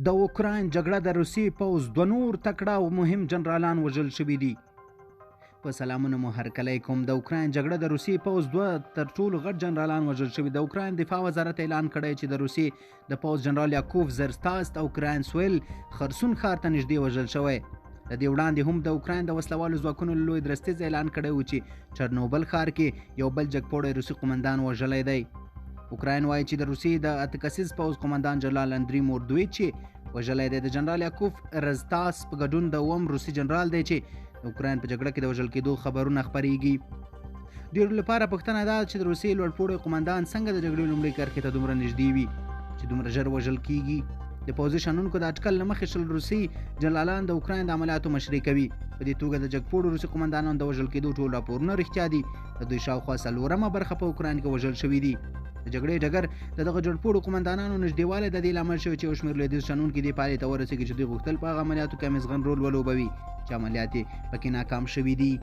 د اوکراین جګړه، د روسیې پوځ دوه نور تکړه او مهم جنرالان وژل شوي دي. په سلامونو مو هرکلی کوم. د اوکراین جګړه، د روسیې پوځ دوه تر ټولو غټ جنرالان وژل شوي. د اوکراین دفاع وزارت اعلان کړی چې د روسیې د پوځ جنرال یاکوف زرستاس د اوکراین سویل خرسون ښار ته نږدې وژل شوی. له دې وړاندې هم د اوکراین د وسلوالو ځواکونو لوی درستیز اعلان کړی و چې چرنوبل ښار کې یو بل جګپوړی روسي قومندان وژلی دی. اوکراین وایي چې د روسیې د اته کسیز پوځ قومندان جنرال اندری موردویچ چې وژلی دی، د جنرال یاکوف رزتاس په ګډون د اووم روسي جنرال دی چې د اوکراین په جګړه کې د وژل کېدو خبرونه خپرېږي. ډېرو لپاره پوښتنه دا چې د روسیې لوړپوړی قومندان څنګه د جګړې لومړۍ کرښې ته دومره نږدې وي چې دومره ژر وژل کیږي. د پوځي شنونکو د اټکل له مخې 20 روسي جنرالان د اوکراین د عملیاتو مشري کوي. په دې توګه د جګپوړو روسي قومندانانو د وژل کېدو ټول راپورونه رښتیا دي. د دوی شاوخوا څلورمه برخه په اوکراین کې وژل شوي دي. د جګړې ډګر د دغه جګپوړو قومندانانو نږدېوالی د دې لامل شوی چې یو شمېر لویدیځ شنونکي دې پایلې ته ورسېږي چې دوی غوښتل په هغه عملیاتو کې امیزغن رول ولوبوي چې عملیات یې پکې ناکام شوي دي.